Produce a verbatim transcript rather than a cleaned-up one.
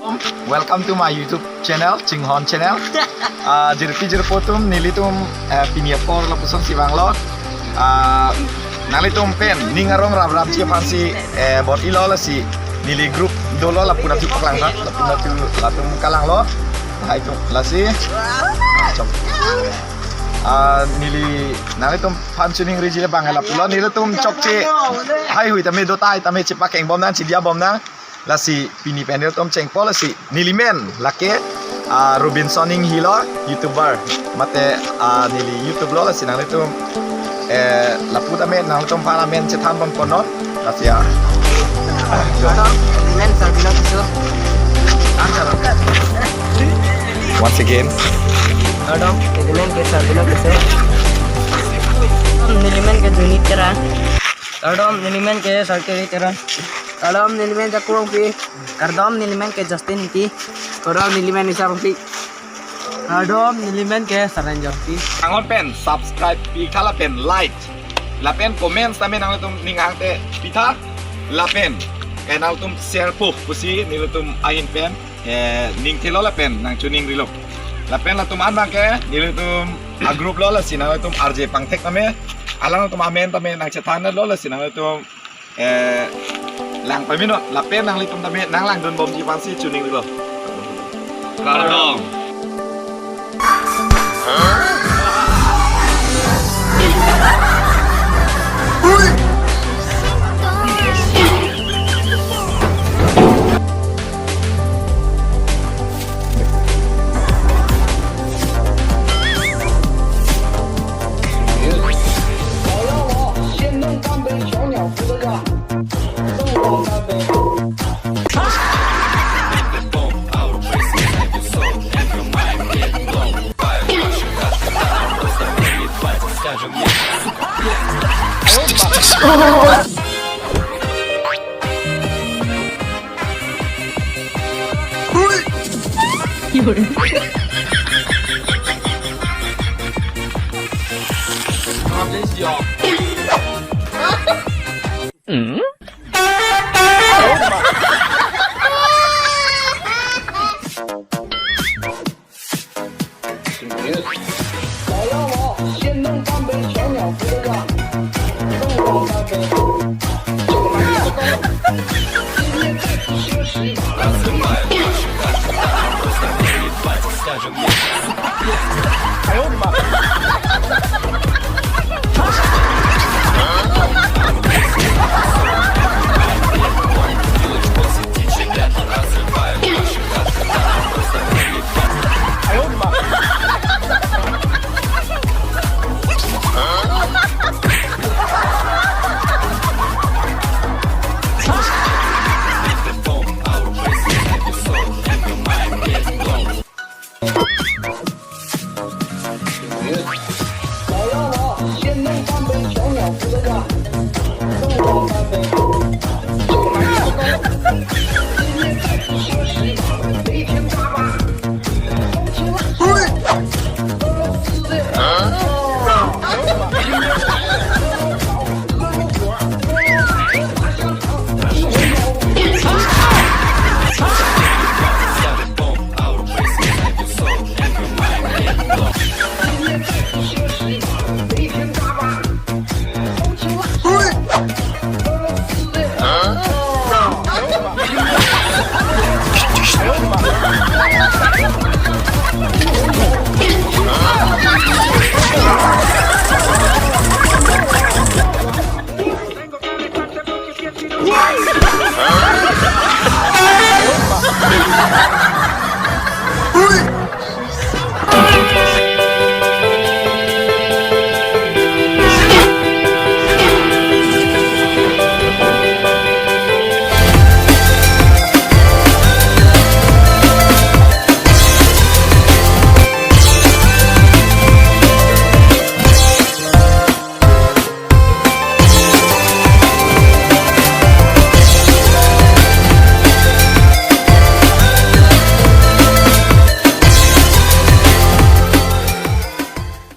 Welcome to my YouTube channel, Chinghon Channel. Ah, jirpi jirpo atum, nelitum, eh, pini apor lapuson si vanglo. Ah, nanglitum pen ning arong rap rapji aphansi, eh, bor-ilo lasi neli group dolo, lapu natu paklang tha, lapu natu latum kalanglo. Hai tu lasi. Ah, chok. Ah, neli nanglitum aphan chuning riji le bang lapulo, nelitum chokche haihui tame do tahai tame chepakengbom nang, chedia bom nang. Lasi pini pen nelitum chengpo lasi neli men lake, ah, Robinson Inghi lo, YouTuber. Mate, ah, neli YouTube lo, lasi nanglitum, eh, lapu tame nangtum aphan amen chethan bom kono. Lasi ya. Kardom, neli men Sarbino Tisso. Once again. Kardom, neli men ke Sarbino Tisso. Neli men ke Juni Terang. Kardom, neli men ke Sarkiri Terang. Kardom, neli men Jaku Rongpi. Kardom, neli men ke Justin Ingti. Kardom, neli men Isar Rongpi. Kardom, neli men ke Saranjor Ingti. Nanglitum pen subscribe pi tha lapen like, lapen comments tame nanglitum ning hangte pi tha, lapen ke nanglitum share po pusi nelitum ahin pen, eh, ning thelo lapen nangchuning rilo. Lapen latum an bang ke nelitum a group lo, lasi nanglitum R J pangthek tame, alangtum amen tame nangchethan lo, lasi nanglitum, eh, lang pamino, lapen nanglitum tame nanglangdun bomji aphansi chuning rilo. Kardom.